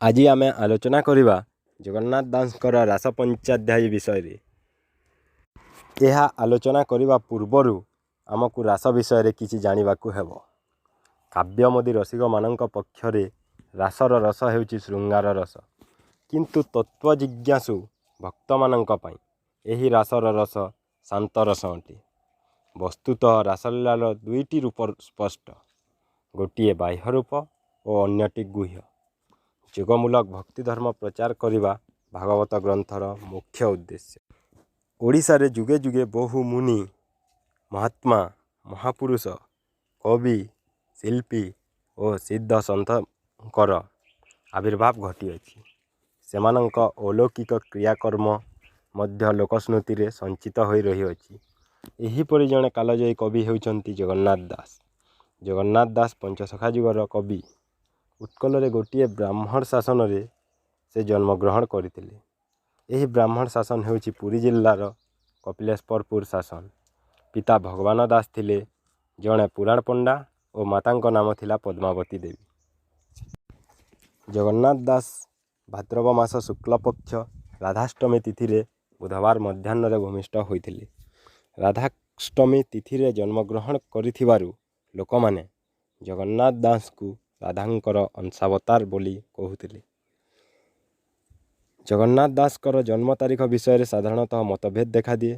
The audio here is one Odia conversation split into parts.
ଆଜି ଆମେ ଆଲୋଚନା କରିବା ଜଗନ୍ନାଥ ଦାସଙ୍କର ରାସ ପଞ୍ଚାଧ୍ୟାୟୀ ବିଷୟରେ। ଏହା ଆଲୋଚନା କରିବା ପୂର୍ବରୁ ଆମକୁ ରାସ ବିଷୟରେ କିଛି ଜାଣିବାକୁ ହେବ। କାବ୍ୟମୋଦୀ ରସିକମାନଙ୍କ ପକ୍ଷରେ ରାସର ରସ ହେଉଛି ଶୃଙ୍ଗାର ରସ, କିନ୍ତୁ ତତ୍ତ୍ୱ ଜିଜ୍ଞାସୁ ଭକ୍ତମାନଙ୍କ ପାଇଁ ଏହି ରାସର ରସ ଶାନ୍ତ ରସ ଅଟେ। ବସ୍ତୁତଃ ରାସଲୀଳାର ଦୁଇଟି ରୂପ ସ୍ପଷ୍ଟ, ଗୋଟିଏ ବାହ୍ୟ ରୂପ ଓ ଅନ୍ୟଟି ଗୁହ୍ୟ। ଯୋଗମୂଳକ ଭକ୍ତିଧର୍ମ ପ୍ରଚାର କରିବା ଭାଗବତ ଗ୍ରନ୍ଥର ମୁଖ୍ୟ ଉଦ୍ଦେଶ୍ୟ। ଓଡ଼ିଶାରେ ଯୁଗେ ଯୁଗେ ବହୁ ମୁନି, ମହାତ୍ମା, ମହାପୁରୁଷ, କବି, ଶିଳ୍ପୀ ଓ ସିଦ୍ଧ ସନ୍ଥଙ୍କର ଆବିର୍ଭାବ ଘଟିଅଛି। ସେମାନଙ୍କ ଅଲୌକିକ କ୍ରିୟାକର୍ମ ମଧ୍ୟ ଲୋକସ୍ମୃତିରେ ସଞ୍ଚିତ ହୋଇ ରହିଅଛି। ଏହିପରି ଜଣେ କାଳଜୟୀ କବି ହେଉଛନ୍ତି ଜଗନ୍ନାଥ ଦାସ। ଜଗନ୍ନାଥ ଦାସ ପଞ୍ଚସଖା ଯୁଗର କବି। ଉତ୍କଳରେ ଗୋଟିଏ ବ୍ରାହ୍ମଣ ଶାସନରେ ସେ ଜନ୍ମଗ୍ରହଣ କରିଥିଲେ। ଏହି ବ୍ରାହ୍ମଣ ଶାସନ ହେଉଛି ପୁରୀ ଜିଲ୍ଲାର କପିଳେଶ୍ୱରପୁର ଶାସନ। ପିତା ଭଗବାନ ଦାସ ଥିଲେ ଜଣେ ପୁରାଣ ପଣ୍ଡା ଓ ମାତାଙ୍କ ନାମ ଥିଲା ପଦ୍ମାବତୀ ଦେବୀ। ଜଗନ୍ନାଥ ଦାସ ଭାଦ୍ରବ ମାସ ଶୁକ୍ଳପକ୍ଷ ରାଧାଷ୍ଟମୀ ତିଥିରେ ବୁଧବାର ମଧ୍ୟାହ୍ନରେ ଭୂମିଷ୍ଠ ହୋଇଥିଲେ। ରାଧାଷ୍ଟମୀ ତିଥିରେ ଜନ୍ମଗ୍ରହଣ କରିଥିବାରୁ ଲୋକମାନେ ଜଗନ୍ନାଥ ଦାସଙ୍କୁ ରାଧାଙ୍କର ଅଂଶାବତାର ବୋଲି କହୁଥିଲେ। ଜଗନ୍ନାଥ ଦାସଙ୍କର ଜନ୍ମ ତାରିଖ ବିଷୟରେ ସାଧାରଣତଃ ମତଭେଦ ଦେଖାଦିଏ।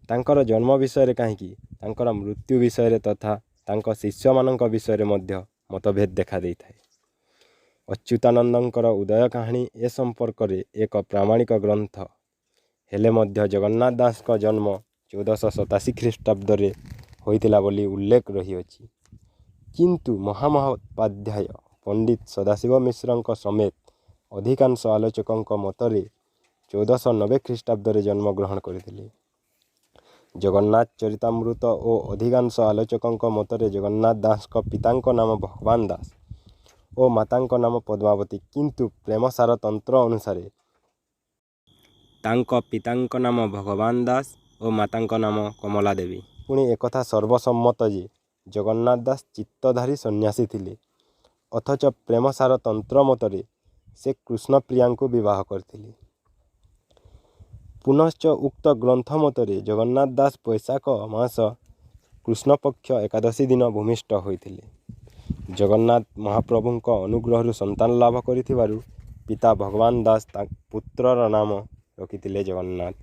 ତାଙ୍କର ଜନ୍ମ ବିଷୟରେ କାହିଁକି, ତାଙ୍କର ମୃତ୍ୟୁ ବିଷୟରେ ତଥା ତାଙ୍କ ଶିଷ୍ୟମାନଙ୍କ ବିଷୟରେ ମଧ୍ୟ ମତଭେଦ ଦେଖାଦେଇଥାଏ। ଅଚ୍ୟୁତାନନ୍ଦଙ୍କର ଉଦୟ କାହାଣୀ ଏ ସମ୍ପର୍କରେ ଏକ ପ୍ରାମାଣିକ ଗ୍ରନ୍ଥ ହେଲେ ମଧ୍ୟ ଜଗନ୍ନାଥ ଦାସଙ୍କ ଜନ୍ମ 1487 ଖ୍ରୀଷ୍ଟାବ୍ଦରେ ହୋଇଥିଲା ବୋଲି ଉଲ୍ଲେଖ ରହିଅଛି। କିନ୍ତୁ ମହାମହୋପାଧ୍ୟାୟ ପଣ୍ଡିତ ସଦାଶିବ ମିଶ୍ରଙ୍କ ସମେତ ଅଧିକାଂଶ ଆଲୋଚକଙ୍କ ମତରେ 1490 ଖ୍ରୀଷ୍ଟାବ୍ଦରେ ଜନ୍ମଗ୍ରହଣ କରିଥିଲେ। ଜଗନ୍ନାଥ ଚରିତାମୃତ ଓ ଅଧିକାଂଶ ଆଲୋଚକଙ୍କ ମତରେ ଜଗନ୍ନାଥ ଦାସଙ୍କ ପିତାଙ୍କ ନାମ ଭଗବାନ ଦାସ ଓ ମାତାଙ୍କ ନାମ ପଦ୍ମାବତୀ, କିନ୍ତୁ ପ୍ରେମସାର ତନ୍ତ୍ର ଅନୁସାରେ ତାଙ୍କ ପିତାଙ୍କ ନାମ ଭଗବାନ ଦାସ ଓ ମାତାଙ୍କ ନାମ କମଳା ଦେବୀ। ପୁଣି ଏକଥା ସର୍ବସମ୍ମତ ଯେ ଜଗନ୍ନାଥ ଦାସ ଚିତ୍ତଧାରୀ ସନ୍ନ୍ୟାସୀ ଥିଲେ, ଅଥଚ ପ୍ରେମସାର ତନ୍ତ୍ର ମତରେ ସେ କୃଷ୍ଣପ୍ରିୟାଙ୍କୁ ବିବାହ କରିଥିଲେ। ପୁନଶ୍ଚ ଉକ୍ତ ଗ୍ରନ୍ଥ ମତରେ ଜଗନ୍ନାଥ ଦାସ ବୈଶାଖ ମାସ କୃଷ୍ଣପକ୍ଷ ଏକାଦଶୀ ଦିନ ଭୂମିଷ୍ଠ ହୋଇଥିଲେ। ଜଗନ୍ନାଥ ମହାପ୍ରଭୁଙ୍କ ଅନୁଗ୍ରହରୁ ସନ୍ତାନ ଲାଭ କରିଥିବାରୁ ପିତା ଭଗବାନ ଦାସ ପୁତ୍ରର ନାମ ରଖିଥିଲେ ଜଗନ୍ନାଥ।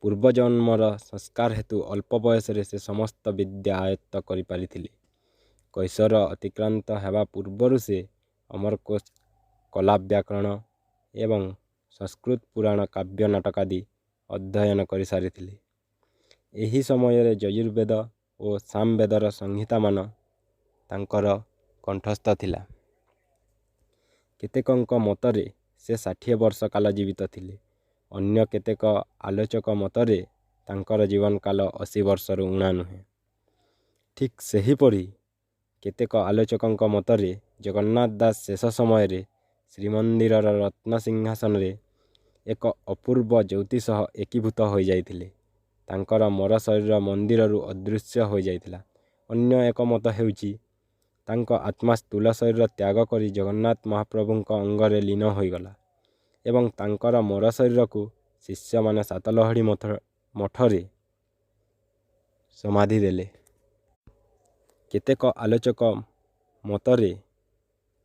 ପୂର୍ବଜନ୍ମର ସଂସ୍କାର ହେତୁ ଅଳ୍ପ ବୟସରେ ସେ ସମସ୍ତ ବିଦ୍ୟା ଆୟତ୍ତ କରିପାରିଥିଲେ। କୈଶୋର ଅତିକ୍ରାନ୍ତ ହେବା ପୂର୍ବରୁ ସେ ଅମରକୋଷ, କଳା ବ୍ୟାକରଣ ଏବଂ ସଂସ୍କୃତ ପୁରାଣ କାବ୍ୟ ନାଟକାଦି ଅଧ୍ୟୟନ କରିସାରିଥିଲେ। ଏହି ସମୟରେ ଯଜୁର୍ବେଦ ଓ ସାମବେଦର ସଂହିତାମାନ ତାଙ୍କର କଣ୍ଠସ୍ଥ ଥିଲା। କେତେକଙ୍କ ମତରେ ସେ 60 ବର୍ଷ କାଳ ଜୀବିତ ଥିଲେ। ଅନ୍ୟ କେତେକ ଆଲୋଚକ ମତରେ ତାଙ୍କର ଜୀବନକାଳ 80 ବର୍ଷରୁ ଊଣା ନୁହେଁ। ଠିକ୍ ସେହିପରି କେତେକ ଆଲୋଚକଙ୍କ ମତରେ ଜଗନ୍ନାଥ ଦାସ ଶେଷ ସମୟରେ ଶ୍ରୀମନ୍ଦିରର ରତ୍ନସିଂହାସନରେ ଏକ ଅପୂର୍ବ ଜ୍ୟୋତି ସହ ଏକୀଭୂତ ହୋଇଯାଇଥିଲେ। ତାଙ୍କର ମରଶରୀର ମନ୍ଦିରରୁ ଅଦୃଶ୍ୟ ହୋଇଯାଇଥିଲା। ଅନ୍ୟ ଏକ ମତ ହେଉଛି ତାଙ୍କ ଆତ୍ମା ସ୍ଥୂଳ ଶରୀର ତ୍ୟାଗ କରି ଜଗନ୍ନାଥ ମହାପ୍ରଭୁଙ୍କ ଅଙ୍ଗରେ ଲୀନ ହୋଇଗଲା ଏବଂ ତାଙ୍କର ମରଶରୀରକୁ ଶିଷ୍ୟମାନେ ସାତଲହଡ଼ି ମଠରେ ସମାଧି ଦେଲେ। କେତେକ ଆଲୋଚକ ମତରେ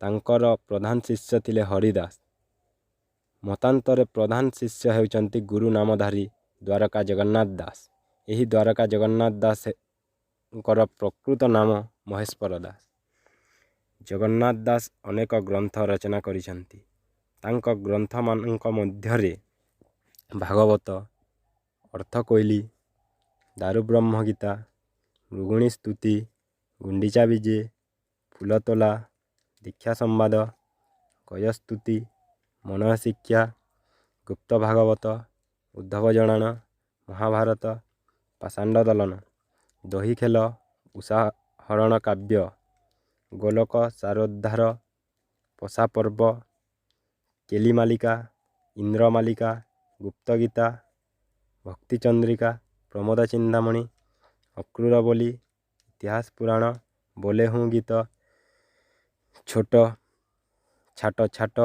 ତାଙ୍କର ପ୍ରଧାନ ଶିଷ୍ୟ ଥିଲେ ହରିଦାସ। ମତାନ୍ତରେ ପ୍ରଧାନ ଶିଷ୍ୟ ହେଉଛନ୍ତି ଗୁରୁ ନାମଧାରୀ ଦ୍ୱାରକା ଜଗନ୍ନାଥ ଦାସ। ଏହି ଦ୍ୱାରକା ଜଗନ୍ନାଥ ଦାସଙ୍କର ପ୍ରକୃତ ନାମ ମହେଶ୍ୱର ଦାସ। ଜଗନ୍ନାଥ ଦାସ ଅନେକ ଗ୍ରନ୍ଥ ରଚନା କରିଛନ୍ତି। ତାଙ୍କ ଗ୍ରନ୍ଥମାନଙ୍କ ମଧ୍ୟରେ ଭାଗବତ, ଅର୍ଥକୈଳି, ଦାରୁବ୍ରହ୍ମ ଗୀତା, ମୃଗୁଣୀ ସ୍ତୁତି, ଗୁଣ୍ଡିଚା ବିଜେ, ଫୁଲତୋଳା, ଦୀକ୍ଷା ସମ୍ବାଦ, ଗଜସ୍ତୁତି, ମନଃଶିକ୍ଷା, ଗୁପ୍ତ ଭାଗବତ, ଉଦ୍ଧବ ଜଣାଣ, ମହାଭାରତ, ପାଷାଣ୍ଡ ଦଳନ, ଦହିଖେଳ, ଉଷାହରଣ କାବ୍ୟ, ଗୋଲକ ସାରୋଦ୍ଧାର, ପଶାପର୍ବ, କେଲିମାଳିକା, ଇନ୍ଦ୍ରମାଳିକା, ଗୁପ୍ତଗୀତା, ଭକ୍ତିଚନ୍ଦ୍ରିକା, ପ୍ରମୋଦ ଚିନ୍ତାମଣି, ଅକ୍ରୂର ବୋଲି, ଇତିହାସ ପୁରାଣ, ବୋଲେ ହୁଁ ଗୀତ, ଛୋଟ ଛାଟ ଛାଟ,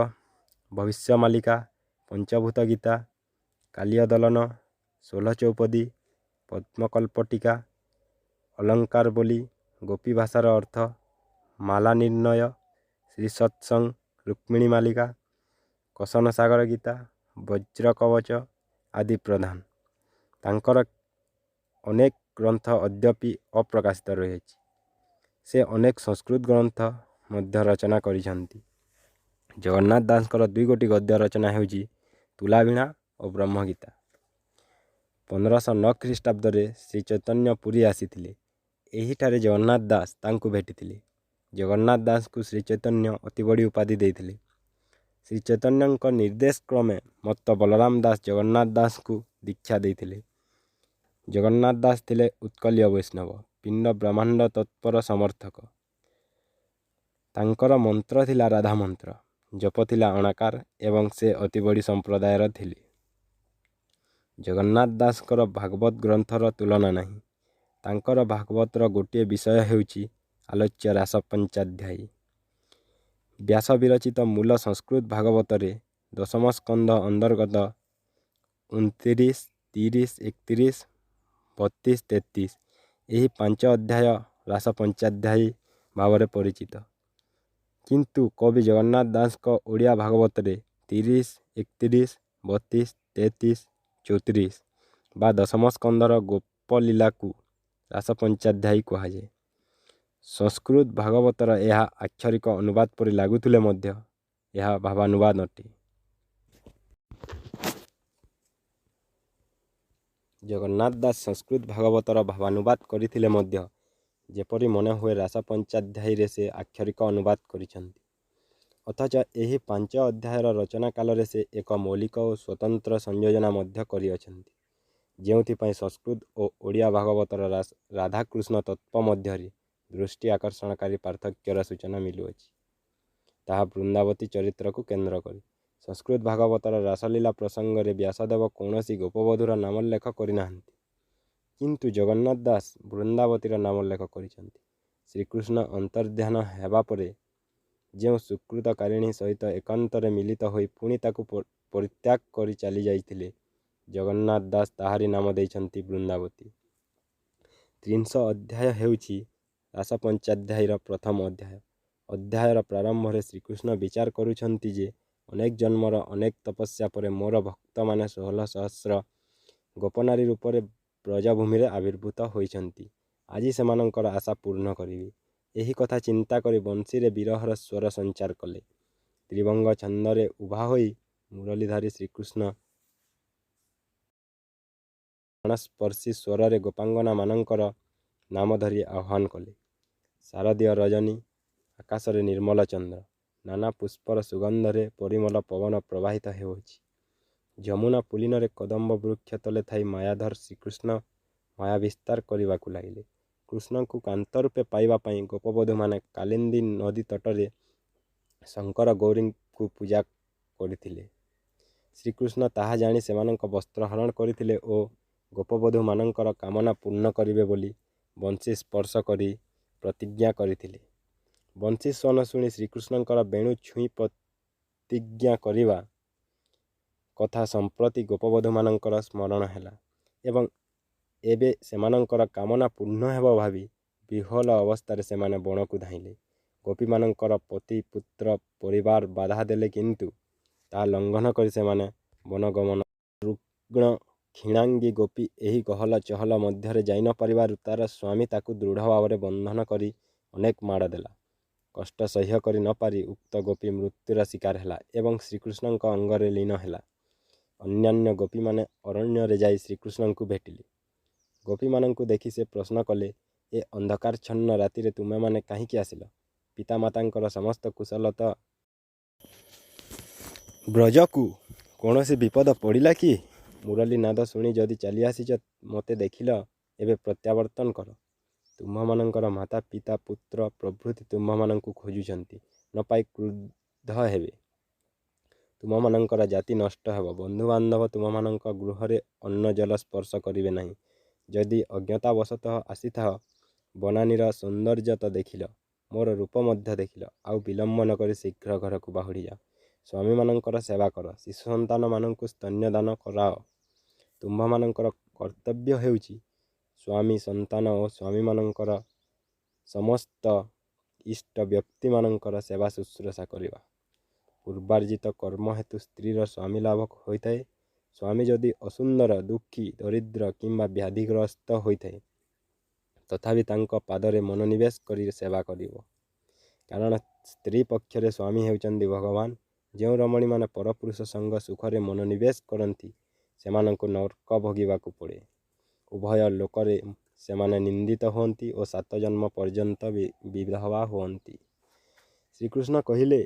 ଭବିଷ୍ୟ ମାଳିକା, ପଞ୍ଚଭୂତ ଗୀତା, କାଳିୟ ଦଳନ, ଷୋଳ ଚୌପଦୀ, ପଦ୍ମକଳ୍ପ ଟୀକା, ଅଳଙ୍କାର ବୋଲି, ଗୋପୀ ଭାଷାର ଅର୍ଥ, ମାଳା ନିର୍ଣ୍ଣୟ, ଶ୍ରୀ ସତ୍ସଙ୍ଗ ରୁକ୍ମିଣୀ ମାଳିକା, କସନ ସାଗର ଗୀତା, ବଜ୍ର କବଚ ଆଦି ପ୍ରଧାନ। ତାଙ୍କର ଅନେକ ଗ୍ରନ୍ଥ ଅଦ୍ୟାପି ଅପ୍ରକାଶିତ ରହିଛି। ସେ ଅନେକ ସଂସ୍କୃତ ଗ୍ରନ୍ଥ ମଧ୍ୟ ରଚନା କରିଛନ୍ତି। ଜଗନ୍ନାଥ ଦାସଙ୍କର ଦୁଇଗୋଟି ଗଦ୍ୟ ରଚନା ହେଉଛି ତୁଲାବୀଣା ଓ ବ୍ରହ୍ମଗୀତା। 1509 ଖ୍ରୀଷ୍ଟାବ୍ଦରେ ଶ୍ରୀ ଚୈତନ୍ୟ ପୁରୀ ଆସିଥିଲେ। ଏହିଠାରେ ଜଗନ୍ନାଥ ଦାସ ତାଙ୍କୁ ଭେଟିଥିଲେ। ଜଗନ୍ନାଥ ଦାସଙ୍କୁ ଶ୍ରୀ ଚୈତନ୍ୟ ଅତିବଡ଼ି ଉପାଧି ଦେଇଥିଲେ। ଶ୍ରୀ ଚୈତନ୍ୟଙ୍କ ନିର୍ଦ୍ଦେଶ କ୍ରମେ ମତ୍ତ ବଳରାମ ଦାସ ଜଗନ୍ନାଥ ଦାସଙ୍କୁ ଦୀକ୍ଷା ଦେଇଥିଲେ। ଜଗନ୍ନାଥ ଦାସ ଥିଲେ ଉତ୍କଳୀୟ ବୈଷ୍ଣବ, ପିଣ୍ଡ ବ୍ରହ୍ମାଣ୍ଡ ତତ୍ପର ସମର୍ଥକ। ତାଙ୍କର ମନ୍ତ୍ର ଥିଲା ରାଧା ମନ୍ତ୍ର, ଜପ ଥିଲା ଅଣାକାର ଏବଂ ସେ ଅତିବଡ଼ି ସମ୍ପ୍ରଦାୟର ଥିଲେ। ଜଗନ୍ନାଥ ଦାସଙ୍କର ଭାଗବତ ଗ୍ରନ୍ଥର ତୁଳନା ନାହିଁ। ତାଙ୍କର ଭାଗବତର ଗୋଟିଏ ବିଷୟ ହେଉଛି ଆଲୋଚ୍ୟ ରାସ ପଞ୍ଚାଧ୍ୟାୟୀ। ବ୍ୟାସ ବିରଚିତ ମୂଳ ସଂସ୍କୃତ ଭାଗବତରେ ଦଶମ ସ୍କନ୍ଧ ଅନ୍ତର୍ଗତ 29, 30, 31, 32, 33 ଏହି 5 ଅଧ୍ୟାୟ ରାସ ପଞ୍ଚାଧ୍ୟାୟୀ ଭାବରେ ପରିଚିତ। କିନ୍ତୁ କବି ଜଗନ୍ନାଥ ଦାସଙ୍କ ଓଡ଼ିଆ ଭାଗବତରେ 30, 31, 32, 33, 34 ବା ଦଶମ ସ୍କନ୍ଧର ଗୋପଲୀଳାକୁ ରାସ ପଞ୍ଚାଧ୍ୟାୟୀ କୁହାଯାଏ। ସଂସ୍କୃତ ଭାଗବତର ଏହା ଆକ୍ଷରିକ ଅନୁବାଦ ପରି ଲାଗୁଥିଲେ ମଧ୍ୟ ଏହା ଭାବାନୁବାଦ ଅଟେ। ଜଗନ୍ନାଥ ଦାସ ସଂସ୍କୃତ ଭାଗବତର ଭାବାନୁବାଦ କରିଥିଲେ ମଧ୍ୟ ଯେପରି ମନେହୁଏ ରାସ ପଞ୍ଚାଧ୍ୟାୟୀରେ ସେ ଆକ୍ଷରିକ ଅନୁବାଦ କରିଛନ୍ତି। ଅଥଚ ଏହି 5 ଅଧ୍ୟାୟର ରଚନା କାଳରେ ସେ ଏକ ମୌଳିକ ଓ ସ୍ୱତନ୍ତ୍ର ସଂଯୋଜନା ମଧ୍ୟ କରିଅଛନ୍ତି, ଯେଉଁଥିପାଇଁ ସଂସ୍କୃତ ଓ ଓଡ଼ିଆ ଭାଗବତର ରାଧାକୃଷ୍ଣ ତତ୍ତ୍ୱ ମଧ୍ୟରେ ଦୃଷ୍ଟି ଆକର୍ଷଣକାରୀ ପାର୍ଥକ୍ୟର ସୂଚନା ମିଳୁଅଛି। ତାହା ବୃନ୍ଦାବତୀ ଚରିତ୍ରକୁ କେନ୍ଦ୍ର କରି। ସଂସ୍କୃତ ଭାଗବତର ରାସଲୀଳା ପ୍ରସଙ୍ଗରେ ବ୍ୟାସଦେବ କୌଣସି ଗୋପବଧୂର ନାମୋଲ୍ଲେଖ କରିନାହାନ୍ତି, କିନ୍ତୁ ଜଗନ୍ନାଥ ଦାସ ବୃନ୍ଦାବତୀର ନାମୋଲ୍ଲେଖ କରିଛନ୍ତି। ଶ୍ରୀକୃଷ୍ଣ ଅନ୍ତର୍ଧ୍ୟାନ ହେବା ପରେ ଯେଉଁ ସୁକୃତକାରିଣୀ ସହିତ ଏକାନ୍ତରେ ମିଳିତ ହୋଇ ପୁଣି ତାକୁ ପରିତ୍ୟାଗ କରି ଚାଲିଯାଇଥିଲେ, ଜଗନ୍ନାଥ ଦାସ ତାହାରି ନାମ ଦେଇଛନ୍ତି ବୃନ୍ଦାବତୀ। ତ୍ରିଂଶ ଅଧ୍ୟାୟ ହେଉଛି ରାସ ପଞ୍ଚାଧ୍ୟାୟୀର ପ୍ରଥମ ଅଧ୍ୟାୟ। ଅଧ୍ୟାୟର ପ୍ରାରମ୍ଭରେ ଶ୍ରୀକୃଷ୍ଣ ବିଚାର କରୁଛନ୍ତି ଯେ ଅନେକ ଜନ୍ମର ଅନେକ ତପସ୍ୟା ପରେ ମୋର ଭକ୍ତମାନେ 16 ସହସ୍ର ଗୋପନାରୀ ରୂପରେ ବ୍ରଜଭୂମିରେ ଆବିର୍ଭୂତ ହୋଇଛନ୍ତି। ଆଜି ସେମାନଙ୍କର ଆଶା ପୂର୍ଣ୍ଣ କରିବି। ଏହି କଥା ଚିନ୍ତା କରି ବଂଶୀରେ ବିରହର ସ୍ୱର ସଞ୍ଚାର କଲେ। ତ୍ରିଭଙ୍ଗ ଛନ୍ଦରେ ଉଭା ହୋଇ ମୁରଲୀଧାରୀ ଶ୍ରୀକୃଷ୍ଣ ପ୍ରାଣସ୍ପର୍ଶୀ ସ୍ୱରରେ ଗୋପାଙ୍ଗନାମାନଙ୍କର ନାମ ଧରି ଆହ୍ୱାନ କଲେ। ଶାରଦୀୟ ରଜନୀ, ଆକାଶରେ ନିର୍ମଳ ଚନ୍ଦ୍ର, ନାନା ପୁଷ୍ପର ସୁଗନ୍ଧରେ ପରିମଳ ପବନ ପ୍ରବାହିତ ହେଉଅଛି। ଯମୁନା ପୁଲିନରେ କଦମ୍ବ ବୃକ୍ଷ ତଳେ ଥାଇ ମାୟାଧର ଶ୍ରୀକୃଷ୍ଣ ମାୟା ବିସ୍ତାର କରିବାକୁ ଲାଗିଲେ। କୃଷ୍ଣଙ୍କୁ କାନ୍ତ ରୂପେ ପାଇବା ପାଇଁ ଗୋପବଧୂମାନେ କାଲିନ୍ଦୀ ନଦୀ ତଟରେ ଶଙ୍କର ଗୌରୀଙ୍କୁ ପୂଜା କରିଥିଲେ। ଶ୍ରୀକୃଷ୍ଣ ତାହା ଜାଣି ସେମାନଙ୍କ ବସ୍ତ୍ର ହରଣ କରିଥିଲେ ଓ ଗୋପବଧୂମାନଙ୍କର କାମନା ପୂର୍ଣ୍ଣ କରିବେ ବୋଲି ବଂଶୀ ସ୍ପର୍ଶ କରି ପ୍ରତିଜ୍ଞା କରିଥିଲେ। ବଂଶୀ ସ୍ୱନ ଶୁଣି ଶ୍ରୀକୃଷ୍ଣଙ୍କର ବେଣୁ ଛୁଇଁ ପ୍ରତିଜ୍ଞା କରିବା କଥା ସମ୍ପ୍ରତି ଗୋପବଧୂମାନଙ୍କର ସ୍ମରଣ ହେଲା ଏବଂ ଏବେ ସେମାନଙ୍କର କାମନା ପୂର୍ଣ୍ଣ ହେବ ଭାବି ବିହ୍ୱଳ ଅବସ୍ଥାରେ ସେମାନେ ବଣକୁ ଧାଇଁଲେ। ଗୋପୀମାନଙ୍କର ପତି, ପୁତ୍ର, ପରିବାର ବାଧା ଦେଲେ, କିନ୍ତୁ ତାହା ଲଙ୍ଘନ କରି ସେମାନେ ବନଗମନ। ରୁଗ୍ଣ କ୍ଷୀଣାଙ୍ଗୀ ଗୋପୀ ଏହି ଗହଳ ଚହଳ ମଧ୍ୟରେ ଯାଇ ନ ପାରିବାରୁ ତା'ର ସ୍ୱାମୀ ତାକୁ ଦୃଢ଼ ଭାବରେ ବନ୍ଧନ କରି ଅନେକ ମାଡ଼ ଦେଲା। କଷ୍ଟ ସହ୍ୟ କରି ନ ପାରି ଉକ୍ତ ଗୋପୀ ମୃତ୍ୟୁର ଶିକାର ହେଲା ଏବଂ ଶ୍ରୀକୃଷ୍ଣଙ୍କ ଅଙ୍ଗରେ ଲୀନ ହେଲା। ଅନ୍ୟାନ୍ୟ ଗୋପୀମାନେ ଅରଣ୍ୟରେ ଯାଇ ଶ୍ରୀକୃଷ୍ଣଙ୍କୁ ଭେଟିଲେ। ଗୋପୀମାନଙ୍କୁ ଦେଖି ସେ ପ୍ରଶ୍ନ କଲେ, ଏ ଅନ୍ଧକାରଚ୍ଛନ୍ନ ରାତିରେ ତୁମେମାନେ କାହିଁକି ଆସିଲ? ପିତାମାତାଙ୍କର ସମସ୍ତ କୁଶଳ ତ? ବ୍ରଜକୁ କୌଣସି ବିପଦ ପଡ଼ିଲା କି? ମୁରଲୀ ନାଦ ଶୁଣି ଯଦି ଚାଲିଆସିଛ, ମୋତେ ଦେଖିଲ, ଏବେ ପ୍ରତ୍ୟାବର୍ତ୍ତନ କର। ତୁମ୍ଭମାନଙ୍କର ମାତା, ପିତା, ପୁତ୍ର ପ୍ରଭୃତି ତୁମ୍ଭମାନଙ୍କୁ ଖୋଜୁଛନ୍ତି, ନ ପାଇ କ୍ରୁଦ୍ଧ ହେବେ। ତୁମମାନଙ୍କର ଜାତି ନଷ୍ଟ ହେବ। ବନ୍ଧୁବାନ୍ଧବ ତୁମମାନଙ୍କ ଗୃହରେ ଅନ୍ନ ଜଳ ସ୍ପର୍ଶ କରିବେ ନାହିଁ। ଯଦି ଅଜ୍ଞତାବଶତଃ ଆସିଥାଅ, ବନାନୀର ସୌନ୍ଦର୍ଯ୍ୟ ତ ଦେଖିଲ, ମୋର ରୂପ ମଧ୍ୟ ଦେଖିଲ। ଆଉ ବିଳମ୍ବ ନ କରି ଶୀଘ୍ର ଘରକୁ ବାହୁଡ଼ି ଯାଅ। ସ୍ୱାମୀମାନଙ୍କର ସେବା କର, ଶିଶୁ ସନ୍ତାନମାନଙ୍କୁ ସ୍ତନ୍ୟଦାନ କରାଅ। ତୁମ୍ଭମାନଙ୍କର କର୍ତ୍ତବ୍ୟ ହେଉଛି ସ୍ୱାମୀ, ସନ୍ତାନ ଓ ସ୍ୱାମୀମାନଙ୍କର ସମସ୍ତ ଇଷ୍ଟ ବ୍ୟକ୍ତିମାନଙ୍କର ସେବା ଶୁଶ୍ରୂଷା କରିବା। ପୂର୍ବାର୍ଜିତ କର୍ମ ହେତୁ ସ୍ତ୍ରୀର ସ୍ୱାମୀ ଲାଭ ହୋଇଥାଏ। ସ୍ୱାମୀ ଯଦି ଅସୁନ୍ଦର, ଦୁଃଖୀ, ଦରିଦ୍ର କିମ୍ବା ବ୍ୟାଧିଗ୍ରସ୍ତ ହୋଇଥାଏ, ତଥାପି ତାଙ୍କ ପାଦରେ ମନୋନିବେଶ କରି ସେବା କରିବ। କାରଣ ସ୍ତ୍ରୀ ପକ୍ଷରେ ସ୍ୱାମୀ ହେଉଛନ୍ତି ଭଗବାନ। ଯେଉଁ ରମଣୀମାନେ ପରପୁରୁଷ ସଙ୍ଗ ସୁଖରେ ମନୋନିବେଶ କରନ୍ତି, ସେମାନଙ୍କୁ ନର୍କ ଭୋଗିବାକୁ ପଡ଼େ। ଉଭୟ ଲୋକରେ ସେମାନେ ନିନ୍ଦିତ ହୁଅନ୍ତି ଓ 7 ଜନ୍ମ ପର୍ଯ୍ୟନ୍ତ ବିଧବା ହୁଅନ୍ତି। ଶ୍ରୀକୃଷ୍ଣ କହିଲେ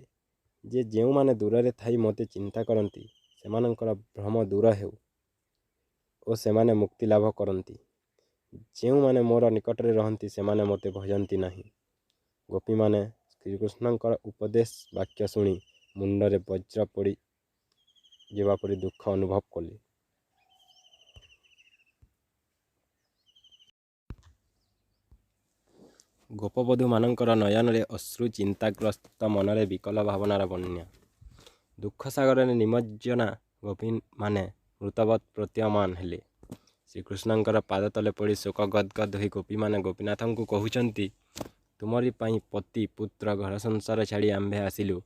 ଯେ ଯେଉଁମାନେ ଦୂରରେ ଥାଇ ମୋତେ ଚିନ୍ତା କରନ୍ତି, ସେମାନଙ୍କର ଭ୍ରମ ଦୂର ହେଉ ଓ ସେମାନେ ମୁକ୍ତି ଲାଭ କରନ୍ତି। ଯେଉଁମାନେ ମୋର ନିକଟରେ ରହନ୍ତି, ସେମାନେ ମୋତେ ଭଜନ୍ତି ନାହିଁ। ଗୋପୀମାନେ ଶ୍ରୀକୃଷ୍ଣଙ୍କର ଉପଦେଶ ବାକ୍ୟ ଶୁଣି ମୁଣ୍ଡରେ ବଜ୍ର ପଡ଼ି ଯିବା ପରି ଦୁଃଖ ଅନୁଭବ କଲେ। ଗୋପବଧୂମାନଙ୍କର ନୟନରେ ଅଶ୍ରୁ, ଚିନ୍ତାଗ୍ରସ୍ତ ମନରେ ବିକଳ ଭାବନାର ବନ୍ୟା। ଦୁଃଖ ସାଗରରେ ନିମଜ୍ଜନା ଗୋପୀମାନେ ମୃତବତ୍ ପ୍ରତୀୟମାନ ହେଲେ। ଶ୍ରୀକୃଷ୍ଣଙ୍କର ପାଦ ତଳେ ପଡ଼ି ଶୋକ ଗଦ୍ଗଦ୍ ହୋଇ ଗୋପୀମାନେ ଗୋପୀନାଥଙ୍କୁ କହୁଛନ୍ତି, ତୁମରି ପାଇଁ ପତି, ପୁତ୍ର, ଘର ସଂସାର ଛାଡ଼ି ଆମ୍ଭେ ଆସିଲୁ,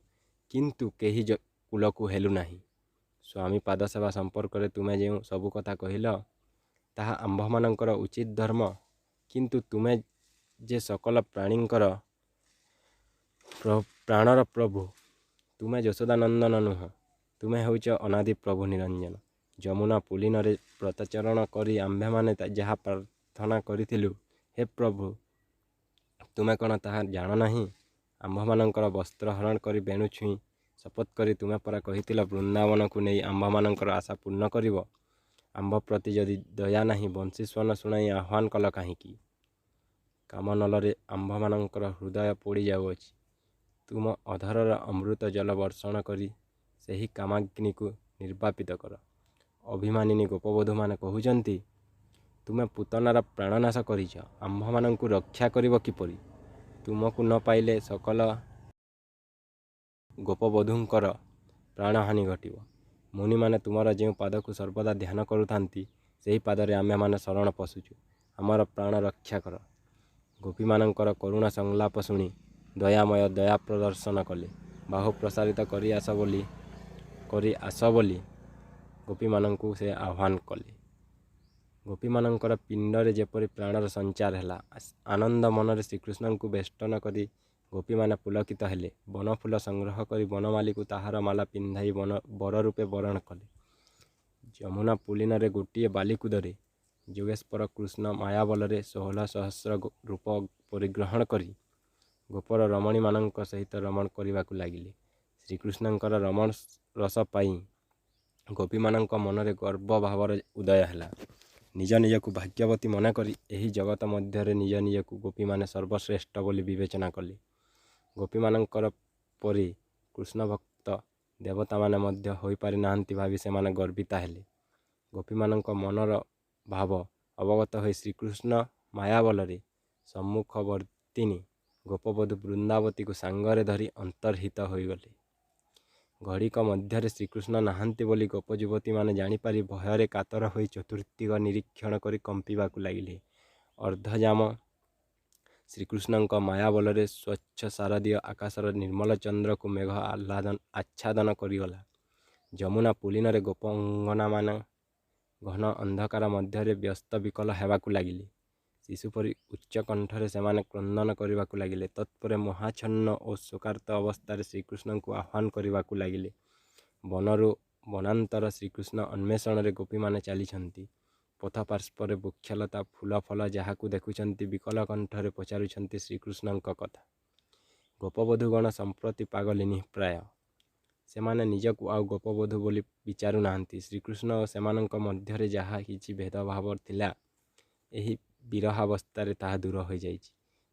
କିନ୍ତୁ କେହି କୂଳକୁ ହେଲୁ ନାହିଁ। ସ୍ୱାମୀ ପାଦସେବା ସମ୍ପର୍କରେ ତୁମେ ଯେଉଁ ସବୁ କଥା କହିଲ, ତାହା ଆମ୍ଭମାନଙ୍କର ଉଚିତ ଧର୍ମ। କିନ୍ତୁ ତୁମେ ଯେ ସକଳ ପ୍ରାଣୀଙ୍କର ପ୍ରାଣର ପ୍ରଭୁ, ତୁମେ ଯଶୋଦାନନ୍ଦନ ନୁହଁ, ତୁମେ ହେଉଛ ଅନାଦି ପ୍ରଭୁ ନିରଞ୍ଜନ। ଯମୁନା ପୁଲିନରେ ବ୍ରତାଚରଣ କରି ଆମ୍ଭେମାନେ ଯାହା ପ୍ରାର୍ଥନା କରିଥିଲୁ, ହେ ପ୍ରଭୁ, ତୁମେ କ'ଣ ତାହା ଜାଣ ନାହିଁ? ଆମ୍ଭମାନଙ୍କର ବସ୍ତ୍ର ହରଣ କରି ବେଣୁ ଛୁଇଁ ଶପଥ କରି ତୁମେ ପରା କହିଥିଲ, ବୃନ୍ଦାବନକୁ ନେଇ ଆମ୍ଭମାନଙ୍କର ଆଶା ପୂର୍ଣ୍ଣ କରିବ। ଆମ୍ଭ ପ୍ରତି ଯଦି ଦୟା ନାହିଁ, ବଂଶୀସ୍ୱନ ଶୁଣାଇ ଆହ୍ୱାନ କଲ କାହିଁକି? କାମନଳରେ ଆମ୍ଭମାନଙ୍କର ହୃଦୟ ପୋଡ଼ି ଯାଉଅଛି। ତୁମ ଅଧରର ଅମୃତ ଜଳ ବର୍ଷଣ କରି ସେହି କାମାଗ୍ନିକୁ ନିର୍ବାପିତ କର। ଅଭିମାନିନୀ ଗୋପବଧୂମାନେ କହୁଛନ୍ତି, ତୁମେ ପୂତନାର ପ୍ରାଣନାଶ କରିଛ, ଆମ୍ଭମାନଙ୍କୁ ରକ୍ଷା କରିବ କିପରି? ତୁମକୁ ନ ପାଇଲେ ସକଳ ଗୋପବଧୂଙ୍କର ପ୍ରାଣହାନି ଘଟିବ। ମୁନିମାନେ ତୁମର ଯେଉଁ ପାଦକୁ ସର୍ବଦା ଧ୍ୟାନ କରୁଥାନ୍ତି, ସେହି ପାଦରେ ଆମ୍ଭେମାନେ ଶରଣ ପଶୁଛୁ। ଆମର ପ୍ରାଣ ରକ୍ଷା କର। ଗୋପୀମାନଙ୍କର କରୁଣ ସଂଳାପ ଶୁଣି ଦୟାମୟ ଦୟା ପ୍ରଦର୍ଶନ କଲେ। ବାହୁ ପ୍ରସାରିତ କରି ଆସ ବୋଲି ଗୋପୀମାନଙ୍କୁ ସେ ଆହ୍ୱାନ କଲେ। ଗୋପୀମାନଙ୍କର ପିଣ୍ଡରେ ଯେପରି ପ୍ରାଣର ସଞ୍ଚାର ହେଲା, ଆନନ୍ଦ ମନରେ ଶ୍ରୀକୃଷ୍ଣଙ୍କୁ ବେଷ୍ଟନ କରି ଗୋପୀମାନେ ପୁଲକିତ ହେଲେ। ବନଫୁଲ ସଂଗ୍ରହ କରି ବନମାଳୀକୁ ତାହାର ମାଲା ପିନ୍ଧାଇ ବର ରୂପେ ବରଣ କଲେ। ଯମୁନା ପୁଲିନରେ ଗୋଟିଏ ବାଲିକୁଦରେ ଯୋଗେଶ୍ୱର କୃଷ୍ଣ ମାୟାବଳରେ 16 ସହସ୍ର ରୂପ ପରିଗ୍ରହଣ କରି ଗୋପର ରମଣୀମାନଙ୍କ ସହିତ ରମଣ କରିବାକୁ ଲାଗିଲେ। ଶ୍ରୀକୃଷ୍ଣଙ୍କର ରମଣ ରସ ପାଇଁ ଗୋପୀମାନଙ୍କ ମନରେ ଗର୍ବ ଭାବର ଉଦୟ ହେଲା। ନିଜ ନିଜକୁ ଭାଗ୍ୟବତୀ ମନେକରି ଏହି ଜଗତ ମଧ୍ୟରେ ନିଜ ନିଜକୁ ଗୋପୀମାନେ ସର୍ବଶ୍ରେଷ୍ଠ ବୋଲି ବିବେଚନା କଲେ। ଗୋପୀମାନଙ୍କର ପରି କୃଷ୍ଣ ଭକ୍ତ ଦେବତାମାନେ ମଧ୍ୟ ହୋଇପାରିନାହାନ୍ତି ଭାବି ସେମାନେ ଗର୍ବିତା ହେଲେ। ଗୋପୀମାନଙ୍କ ମନର ଭାବ ଅବଗତ ହୋଇ ଶ୍ରୀକୃଷ୍ଣ ମାୟାବଳରେ ସମ୍ମୁଖବର୍ତ୍ତିନୀ ଗୋପବଧୂ ବୃନ୍ଦାବତୀକୁ ସାଙ୍ଗରେ ଧରି ଅନ୍ତର୍ହିତ ହୋଇଗଲେ। ଘଡ଼ିକ ମଧ୍ୟରେ ଶ୍ରୀକୃଷ୍ଣ ନାହାନ୍ତି ବୋଲି ଗୋପ ଯୁବତୀମାନେ ଜାଣିପାରି ଭୟରେ କାତର ହୋଇ ଚତୁର୍ଦ୍ଦିଗ ନିରୀକ୍ଷଣ କରି କମ୍ପିବାକୁ ଲାଗିଲେ। ଅର୍ଦ୍ଧଯାମ ଶ୍ରୀକୃଷ୍ଣଙ୍କ ମାୟାବଳରେ ସ୍ୱଚ୍ଛ ଶାରଦୀୟ ଆକାଶର ନିର୍ମଳ ଚନ୍ଦ୍ରକୁ ମେଘ ଆଚ୍ଛାଦନ କରିଗଲା। ଯମୁନା ପୁଲିନରେ ଗୋପଅଙ୍ଗନାମାନେ ଘନ ଅନ୍ଧକାର ମଧ୍ୟରେ ବ୍ୟସ୍ତ ବିକଳ ହେବାକୁ ଲାଗିଲେ। ଶିଶୁ ପରି ଉଚ୍ଚ କଣ୍ଠରେ ସେମାନେ କ୍ରନ୍ଦନ କରିବାକୁ ଲାଗିଲେ। ତତ୍ପରେ ମହାଚ୍ଛନ୍ନ ଓ ଶୋକାର୍ତ୍ତ ଅବସ୍ଥାରେ ଶ୍ରୀକୃଷ୍ଣଙ୍କୁ ଆହ୍ୱାନ କରିବାକୁ ଲାଗିଲେ। ବନରୁ ବନାନ୍ତର ଶ୍ରୀକୃଷ୍ଣ ଅନ୍ୱେଷଣରେ ଗୋପୀମାନେ ଚାଲିଛନ୍ତି। ପଥ ପାର୍ଶ୍ୱରେ ବୃକ୍ଷଲତା, ଫୁଲ ଫଳ ଯାହାକୁ ଦେଖୁଛନ୍ତି ବିକଳ କଣ୍ଠରେ ପଚାରୁଛନ୍ତି ଶ୍ରୀକୃଷ୍ଣଙ୍କ କଥା। ଗୋପବଧୂଗଣ ସମ୍ପ୍ରତି ପାଗଳିନୀ ପ୍ରାୟ। ସେମାନେ ନିଜକୁ ଆଉ ଗୋପବଧୂ ବୋଲି ବିଚାରୁ ନାହାନ୍ତି। ଶ୍ରୀକୃଷ୍ଣ ଓ ସେମାନଙ୍କ ମଧ୍ୟରେ ଯାହା କିଛି ଭେଦଭାବ ଥିଲା, ଏହି ବିରହାବସ୍ଥାରେ ତାହା ଦୂର ହୋଇଯାଇଛି।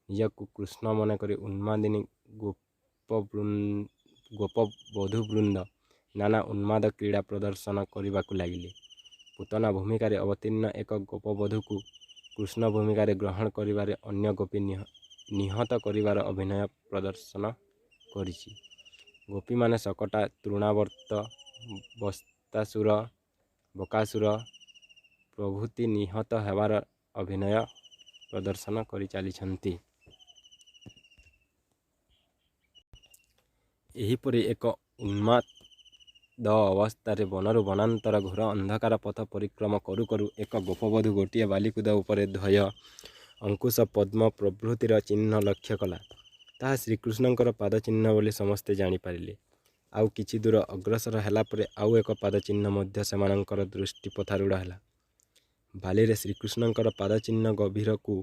ନିଜକୁ କୃଷ୍ଣ ମନେକରି ଉନ୍ମାଦିନୀ ଗୋପବଧୂବୃନ୍ଦ ନାନା ଉନ୍ମାଦ କ୍ରୀଡ଼ା ପ୍ରଦର୍ଶନ କରିବାକୁ ଲାଗିଲେ। ପୂତନା ଭୂମିକାରେ ଅବତୀର୍ଣ୍ଣ ଏକ ଗୋପବଧୂକୁ କୃଷ୍ଣ ଭୂମିକାରେ ଗ୍ରହଣ କରିବାରେ ଅନ୍ୟ ଗୋପୀ ନିହତ କରିବାର ଅଭିନୟ ପ୍ରଦର୍ଶନ କରିଛି। ଗୋପୀମାନେ ଶକଟା, ତୃଣାବର୍ତ୍ତ, ବତ୍ସାସୁର, ବକାସୁର ପ୍ରଭୃତି ନିହତ ହେବାର ଅଭିନୟ ପ୍ରଦର୍ଶନ କରି ଚାଲିଛନ୍ତି। ଏହିପରି ଏକ ଉନ୍ମାଦ ଅବସ୍ଥାରେ ବନରୁ ବନାନ୍ତର ଘୋର ଅନ୍ଧକାର ପଥ ପରିକ୍ରମ କରୁ କରୁ ଏକ ଗୋପବଧୂ ଗୋଟିଏ ବାଲିକୁଦ ଉପରେ ଧ୍ୱଜ, ଅଙ୍କୁଶ, ପଦ୍ମ ପ୍ରଭୃତିର ଚିହ୍ନ ଲକ୍ଷ୍ୟ କଲା। ତାହା ଶ୍ରୀକୃଷ୍ଣଙ୍କର ପାଦଚିହ୍ନ ବୋଲି ସମସ୍ତେ ଜାଣିପାରିଲେ। ଆଉ କିଛି ଦୂର ଅଗ୍ରସର ହେଲା ପରେ ଆଉ ଏକ ପାଦଚିହ୍ନ ମଧ୍ୟ ସେମାନଙ୍କର ଦୃଷ୍ଟିପଥାରୂଢ଼ ହେଲା। ବାଲିରେ ଶ୍ରୀକୃଷ୍ଣଙ୍କର ପାଦଚିହ୍ନ ଗଭୀରକୁ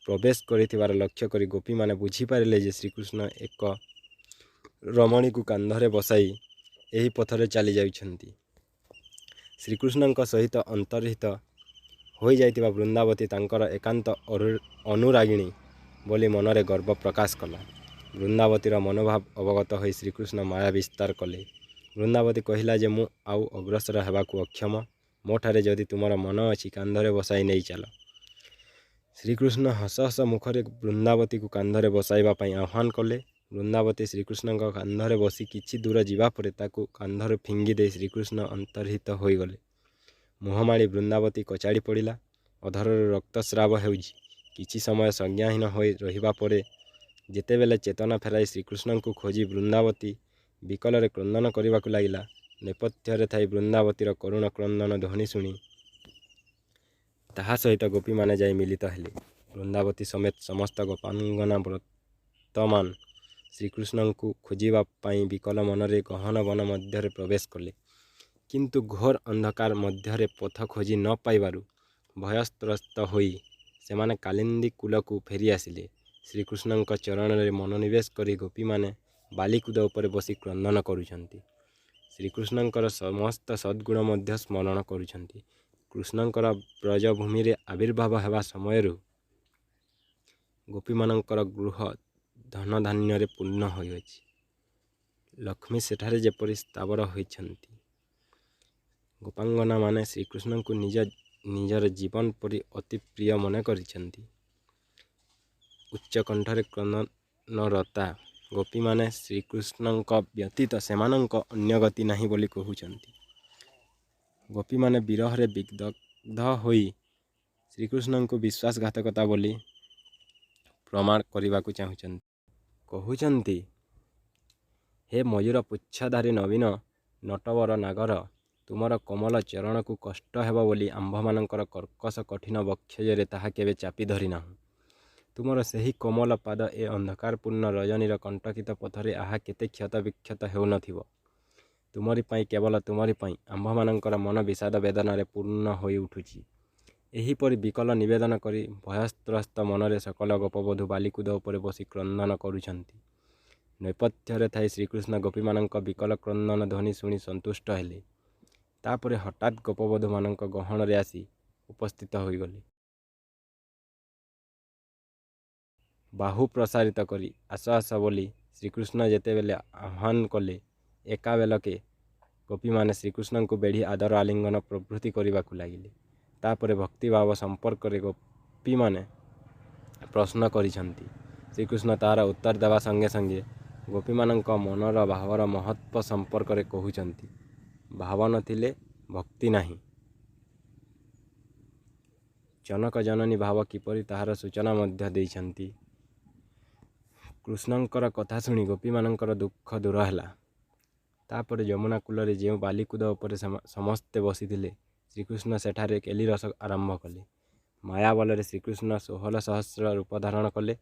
ପ୍ରବେଶ କରିଥିବାର ଲକ୍ଷ୍ୟ କରି ଗୋପୀମାନେ ବୁଝିପାରିଲେ ଯେ ଶ୍ରୀକୃଷ୍ଣ ଏକ ରମଣୀକୁ କାନ୍ଧରେ ବସାଇ ଏହି ପଥରେ ଚାଲିଯାଉଛନ୍ତି। ଶ୍ରୀକୃଷ୍ଣଙ୍କ ସହିତ ଅନ୍ତର୍ହିତ ହୋଇଯାଇଥିବା ବୃନ୍ଦାବତୀ ତାଙ୍କର ଏକାନ୍ତ ଅନୁରାଗିଣୀ ବୋଲି ମନରେ ଗର୍ବ ପ୍ରକାଶ କଲା। ବୃନ୍ଦାବତୀର ମନୋଭାବ ଅବଗତ ହୋଇ ଶ୍ରୀକୃଷ୍ଣ ମାୟା ବିସ୍ତାର କଲେ। ବୃନ୍ଦାବତୀ କହିଲା ଯେ ମୁଁ ଆଉ ଅଗ୍ରସର ହେବାକୁ ଅକ୍ଷମ। ମୋଠାରେ ଯଦି ତୁମର ମନ ଅଛି, କାନ୍ଧରେ ବସାଇ ନେଇ ଚାଲ। ଶ୍ରୀକୃଷ୍ଣ ହସ ହସ ମୁଖରେ ବୃନ୍ଦାବତୀକୁ କାନ୍ଧରେ ବସାଇବା ପାଇଁ ଆହ୍ୱାନ କଲେ। ବୃନ୍ଦାବତୀ ଶ୍ରୀକୃଷ୍ଣଙ୍କ କାନ୍ଧରେ ବସି କିଛି ଦୂର ଯିବା ପରେ ତାକୁ କାନ୍ଧରୁ ଫିଙ୍ଗି ଦେଇ ଶ୍ରୀକୃଷ୍ଣ ଅନ୍ତର୍ହିତ ହୋଇଗଲେ। ମୁହଁ ମାଡ଼ି ବୃନ୍ଦାବତୀ କଚାଡ଼ି ପଡ଼ିଲା। ଅଧରରୁ ରକ୍ତସ୍ରାବ ହେଉଛି। କିଛି ସମୟ ସଂଜ୍ଞାହୀନ ହୋଇ ରହିବା ପରେ ଯେତେବେଳେ ଚେତନା ଫେରାଇ ଶ୍ରୀକୃଷ୍ଣଙ୍କୁ ଖୋଜି ବୃନ୍ଦାବତୀ ବିକଳରେ କ୍ରନ୍ଦନ କରିବାକୁ ଲାଗିଲା, ନେପଥ୍ୟରେ ଥାଇ ବୃନ୍ଦାବତୀର କରୁଣ କ୍ରନ୍ଦନ ଧ୍ୱନି ଶୁଣି ତାହା ସହିତ ଗୋପୀମାନେ ଯାଇ ମିଳିତ ହେଲେ। ବୃନ୍ଦାବତୀ ସମେତ ସମସ୍ତ ଗୋପାଙ୍ଗନା ବର୍ତ୍ତମାନ ଶ୍ରୀକୃଷ୍ଣଙ୍କୁ ଖୋଜିବା ପାଇଁ ବିକଳ ମନରେ ଗହନ ବନ ମଧ୍ୟରେ ପ୍ରବେଶ କଲେ। କିନ୍ତୁ ଘୋର ଅନ୍ଧକାର ମଧ୍ୟରେ ପଥ ଖୋଜି ନ ପାଇବାରୁ ଭୟତ୍ରସ୍ତ ହୋଇ ସେମାନେ କାଳିନ୍ଦୀ କୂଳକୁ ଫେରିଆସିଲେ। ଶ୍ରୀକୃଷ୍ଣଙ୍କ ଚରଣରେ ମନୋନିବେଶ କରି ଗୋପୀମାନେ ବାଲିକୁଦ ଉପରେ ବସି କ୍ରନ୍ଦନ କରୁଛନ୍ତି। ଶ୍ରୀକୃଷ୍ଣଙ୍କର ସମସ୍ତ ସଦ୍ଗୁଣ ମଧ୍ୟ ସ୍ମରଣ କରୁଛନ୍ତି। କୃଷ୍ଣଙ୍କର ବ୍ରଜଭୂମିରେ ଆବିର୍ଭାବ ହେବା ସମୟରୁ ଗୋପୀମାନଙ୍କର ଗୃହ ଧନଧାନ୍ୟରେ ପୂର୍ଣ୍ଣ ହୋଇଅଛି। ଲକ୍ଷ୍ମୀ ସେଠାରେ ଯେପରି ସ୍ଥାବର ହୋଇଛନ୍ତି। ଗୋପାଙ୍ଗନାମାନେ ଶ୍ରୀକୃଷ୍ଣଙ୍କୁ ନିଜ ନିଜର ଜୀବନ ପରି ଅତି ପ୍ରିୟ ମନେ କରିଛନ୍ତି। ଉଚ୍ଚକଣ୍ଠରେ କ୍ରନ୍ଦନରତା ଗୋପୀମାନେ ଶ୍ରୀକୃଷ୍ଣଙ୍କ ବ୍ୟତୀତ ସେମାନଙ୍କ ଅନ୍ୟ ଗତି ନାହିଁ ବୋଲି କହୁଛନ୍ତି। ଗୋପୀମାନେ ବିରହରେ ବିଦଗ୍ଧ ହୋଇ ଶ୍ରୀକୃଷ୍ଣଙ୍କୁ ବିଶ୍ୱାସଘାତକତା ବୋଲି ପ୍ରମାଣ କରିବାକୁ ଚାହୁଁଛନ୍ତି। କହୁଛନ୍ତି, ହେ ମୟୂର ପୁଚ୍ଛଧାରୀ ନବୀନ ନଟବର ନାଗର, ତୁମର କୋମଳ ଚରଣକୁ କଷ୍ଟ ହେବ ବୋଲି ଆମ୍ଭମାନଙ୍କର କର୍କଶ କଠିନ ବକ୍ଷୋଜରେ ତାହା କେବେ ଚାପି ଧରିନାହୁଁ। ତୁମର ସେହି କୋମଳ ପାଦ ଏ ଅନ୍ଧକାରପୂର୍ଣ୍ଣ ରଜନୀର କଣ୍ଟକିତ ପଥରେ ଆହା କେତେ କ୍ଷତବିକ୍ଷତ ହେଉନଥିବ! ତୁମରି ପାଇଁ, କେବଳ ତୁମରି ପାଇଁ ଆମ୍ଭମାନଙ୍କର ମନ ବିଷାଦ ବେଦନାରେ ପୂର୍ଣ୍ଣ ହୋଇଉଠୁଛି। ଏହିପରି ବିକଳ ନିବେଦନ କରି ଭୟତ୍ରସ୍ତ ମନରେ ସକଳ ଗୋପବଧୂ ବାଲିକୁଦ ଉପରେ ବସି କ୍ରନ୍ଦନ କରୁଛନ୍ତି। ନେପଥ୍ୟରେ ଥାଇ ଶ୍ରୀକୃଷ୍ଣ ଗୋପୀମାନଙ୍କ ବିକଳ କ୍ରନ୍ଦନ ଧ୍ୱନି ଶୁଣି ସନ୍ତୁଷ୍ଟ ହେଲେ। ତା'ପରେ ହଠାତ୍ ଗୋପବଧୂମାନଙ୍କ ଗହଣରେ ଆସି ଉପସ୍ଥିତ ହୋଇଗଲେ। ବାହୁ ପ୍ରସାରିତ କରି ଆସ ଆସ ବୋଲି ଶ୍ରୀକୃଷ୍ଣ ଯେତେବେଳେ ଆହ୍ୱାନ କଲେ, ଏକାବେଳକେ ଗୋପୀମାନେ ଶ୍ରୀକୃଷ୍ଣଙ୍କୁ ବେଢ଼ି ଆଦର ଆଲିଙ୍ଗନ ପ୍ରଭୃତି କରିବାକୁ ଲାଗିଲେ। ତା'ପରେ ଭକ୍ତିଭାବ ସମ୍ପର୍କରେ ଗୋପୀମାନେ ପ୍ରଶ୍ନ କରିଛନ୍ତି। ଶ୍ରୀକୃଷ୍ଣ ତାହାର ଉତ୍ତର ଦେବା ସଙ୍ଗେ ସଙ୍ଗେ ଗୋପୀମାନଙ୍କ ମନର ଭାବର ମହତ୍ତ୍ୱ ସମ୍ପର୍କରେ କହୁଛନ୍ତି। ଭାବ ନଥିଲେ ଭକ୍ତି ନାହିଁ। ଜନକ ଜନନୀ ଭାବ କିପରି ତାହାର ସୂଚନା ମଧ୍ୟ ଦେଇଛନ୍ତି। କୃଷ୍ଣଙ୍କର କଥା ଶୁଣି ଗୋପୀମାନଙ୍କର ଦୁଃଖ ଦୂର ହେଲା। ତା'ପରେ ଯମୁନା କୂଳରେ ଯେଉଁ ବାଲିକୁଦ ଉପରେ ସମସ୍ତେ ବସିଥିଲେ, ଶ୍ରୀକୃଷ୍ଣ ସେଠାରେ କେଳିରସ ଆରମ୍ଭ କଲେ। ମାୟା ବଳରେ ଶ୍ରୀକୃଷ୍ଣ 16 ସହସ୍ର ରୂପ ଧାରଣ କଲେ।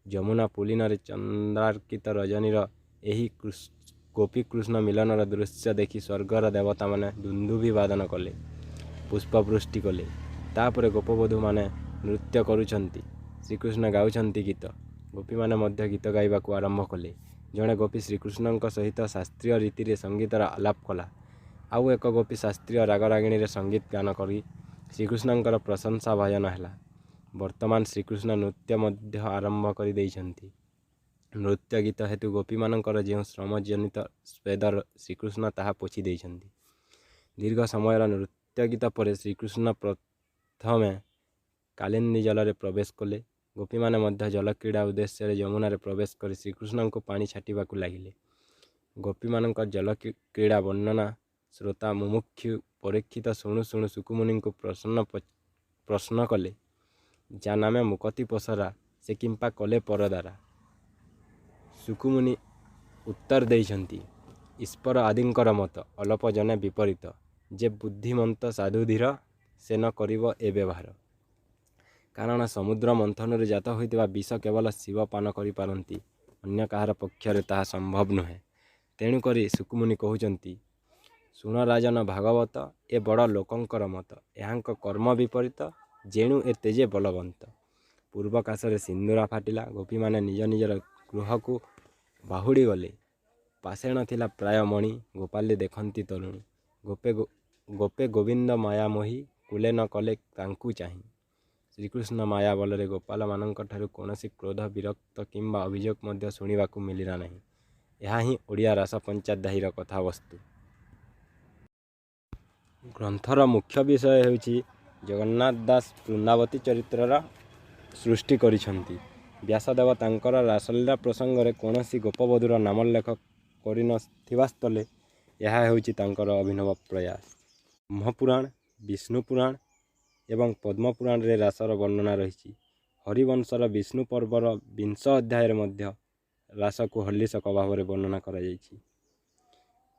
ଯମୁନା ପୁଳିନରେ ଚନ୍ଦ୍ରାର୍କିତ ରଜନୀର ଏହି ଗୋପୀକୃଷ୍ଣ ମିଳନର ଦୃଶ୍ୟ ଦେଖି ସ୍ୱର୍ଗର ଦେବତାମାନେ ଦୁନ୍ଦୁଭି ବାଦନ କଲେ, ପୁଷ୍ପବୃଷ୍ଟି କଲେ। ତା'ପରେ ଗୋପବଧୂମାନେ ନୃତ୍ୟ କରୁଛନ୍ତି, ଶ୍ରୀକୃଷ୍ଣ ଗାଉଛନ୍ତି ଗୀତ। ଗୋପୀମାନେ ମଧ୍ୟ ଗୀତ ଗାଇବାକୁ ଆରମ୍ଭ କଲେ। ଜଣେ ଗୋପୀ ଶ୍ରୀକୃଷ୍ଣଙ୍କ ସହିତ ଶାସ୍ତ୍ରୀୟ ରୀତିରେ ସଙ୍ଗୀତର ଆଲାପ କଲା। ଆଉ ଏକ ଗୋପୀ ଶାସ୍ତ୍ରୀୟ ରାଗରାଗିଣୀରେ ସଙ୍ଗୀତ ଗାନ କରି ଶ୍ରୀକୃଷ୍ଣଙ୍କର ପ୍ରଶଂସା ଭାଜନ ହେଲା। ବର୍ତ୍ତମାନ ଶ୍ରୀକୃଷ୍ଣ ନୃତ୍ୟ ମଧ୍ୟ ଆରମ୍ଭ କରି ଦେଇଛନ୍ତି। ନୃତ୍ୟ ଗୀତ ହେତୁ ଗୋପୀମାନଙ୍କର ଯେଉଁ ଶ୍ରମଜନିତ ସ୍ୱେଦ, ଶ୍ରୀକୃଷ୍ଣ ତାହା ପୋଛି ଦେଇଛନ୍ତି। ଦୀର୍ଘ ସମୟର ନୃତ୍ୟଗୀତ ପରେ ଶ୍ରୀକୃଷ୍ଣ ପ୍ରଥମେ କାଳିନ୍ଦୀ ଜଳରେ ପ୍ରବେଶ କଲେ। ଗୋପୀମାନେ ମଧ୍ୟ ଜଳକ୍ରୀଡ଼ା ଉଦ୍ଦେଶ୍ୟରେ ଯମୁନାରେ ପ୍ରବେଶ କରି ଶ୍ରୀକୃଷ୍ଣଙ୍କୁ ପାଣି ଛାଟିବାକୁ ଲାଗିଲେ। ଗୋପୀମାନଙ୍କ ଜଳକ୍ରୀଡ଼ା ବର୍ଣ୍ଣନା ଶ୍ରୋତା ମୁମୁକ୍ଷୁ ପରୀକ୍ଷିତ ଶୁଣୁ ଶୁଣୁ ଶୁକମୁନିଙ୍କୁ ପ୍ରଶ୍ନ କଲେ, ଯା ନାମେ ମୁକତି ପସରା ସେ କିମ୍ପା କଲେ ପରଦାରା। ଶୁକମୁନି ଉତ୍ତର ଦେଇଛନ୍ତି, ଈଶ୍ୱର ଆଦିଙ୍କର ମତ ଅଳପ ଜନେ ବିପରୀତ। ଯେ ବୁଦ୍ଧିମନ୍ତ ସାଧୁଧୀର ସେ ନ କରିବ ଏ ବ୍ୟବହାର। କାରଣ ସମୁଦ୍ର ମନ୍ଥନରୁ ଜାତ ହୋଇଥିବା ବିଷ କେବଳ ଶିବ ପାନ କରିପାରନ୍ତି, ଅନ୍ୟ କାହାର ପକ୍ଷରେ ତାହା ସମ୍ଭବ ନୁହେଁ। ତେଣୁକରି ଶୁକମୁନି କହୁଛନ୍ତି, ଶୁଣ ରାଜନ ଭାଗବତ, ଏ ବଡ଼ ଲୋକଙ୍କର ମତ। ଏହାଙ୍କ କର୍ମ ବିପରୀତ, ଯେଣୁ ଏ ତେଜେ ବଳବନ୍ତ। ପୂର୍ବକାଶରେ ସିନ୍ଦୁରା ଫାଟିଲା, ଗୋପୀମାନେ ନିଜ ନିଜର ଗୃହକୁ ବାହୁଡ଼ି ଗଲେ। ପାଷେଣ ଥିଲା ପ୍ରାୟ ମଣି, ଗୋପାଲେ ଦେଖନ୍ତି ତରୁଣୀ। ଗୋପେ ଗୋପେ ଗୋବିନ୍ଦ ମାୟା ମୋହି, କୁଲେ ନ କଲେ ତାଙ୍କୁ ଚାହିଁ। ଶ୍ରୀକୃଷ୍ଣ ମାୟା ବଳରେ ଗୋପାଳମାନଙ୍କଠାରୁ କୌଣସି କ୍ରୋଧ, ବିରକ୍ତ କିମ୍ବା ଅଭିଯୋଗ ମଧ୍ୟ ଶୁଣିବାକୁ ମିଳିଲା ନାହିଁ। ଏହା ହିଁ ଓଡ଼ିଆ ରାସ ପଞ୍ଚାଧ୍ୟାୟୀର କଥାବସ୍ତୁ। ଗ୍ରନ୍ଥର ମୁଖ୍ୟ ବିଷୟ ହେଉଛି ଜଗନ୍ନାଥ ଦାସ ବୃନ୍ଦାବତୀ ଚରିତ୍ରର ସୃଷ୍ଟି କରିଛନ୍ତି। ବ୍ୟାସଦେବ ତାଙ୍କର ରାସଲୀଳା ପ୍ରସଙ୍ଗରେ କୌଣସି ଗୋପବଧୂର ନାମୋଲ୍ଲେଖ କରିନଥିବା ସ୍ଥଳେ ଏହା ହେଉଛି ତାଙ୍କର ଅଭିନବ ପ୍ରୟାସ। ବ୍ରହ୍ମପୁରାଣ, ବିଷ୍ଣୁ ପୁରାଣ ଏବଂ ପଦ୍ମପୁରାଣରେ ରାସର ବର୍ଣ୍ଣନା ରହିଛି। ହରିବଂଶର ବିଷ୍ଣୁ ପର୍ବର ବିଂଶ ଅଧ୍ୟାୟରେ ମଧ୍ୟ ରାସକୁ ହଲ୍ଲିଶକ ଭାବରେ ବର୍ଣ୍ଣନା କରାଯାଇଛି।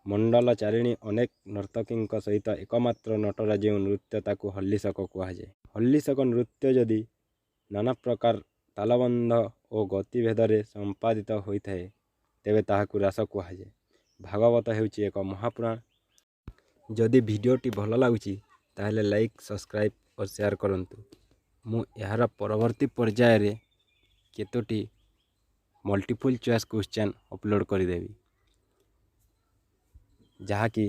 ମଣ୍ଡଳଚାରିଣୀ ଅନେକ ନର୍ତ୍ତକୀଙ୍କ ସହିତ ଏକମାତ୍ର ନଟର ଯେଉଁ ନୃତ୍ୟ ତାକୁ ହଲ୍ଲିଶକ କୁହାଯାଏ। ହଲ୍ଲିଶକ ନୃତ୍ୟ ଯଦି ନାନା ପ୍ରକାର ତାଳବନ୍ଧ ଓ ଗତିଭେଦରେ ସମ୍ପାଦିତ ହୋଇଥାଏ, ତେବେ ତାହାକୁ ରାସ କୁହାଯାଏ। ଭାଗବତ ହେଉଛି ଏକ ମହାପୁରାଣ। ଯଦି ଭିଡ଼ିଓଟି ଭଲ ଲାଗୁଛି, ତାହେଲେ ଲାଇକ୍, ସବସ୍କ୍ରାଇବ୍ ଓ ସେୟାର କରନ୍ତୁ। ମୁଁ ଏହାର ପରବର୍ତ୍ତୀ ପର୍ଯ୍ୟାୟରେ କେତୋଟି ମଲ୍ଟିପୁଲ୍ ଚଏସ୍ କ୍ୱେଶ୍ଚନ୍ ଅପଲୋଡ଼ କରିଦେବି, ଯାହାକି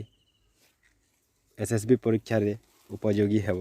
ଏସ୍ ଏସ୍ ବି ପରୀକ୍ଷାରେ ଉପଯୋଗୀ ହେବ।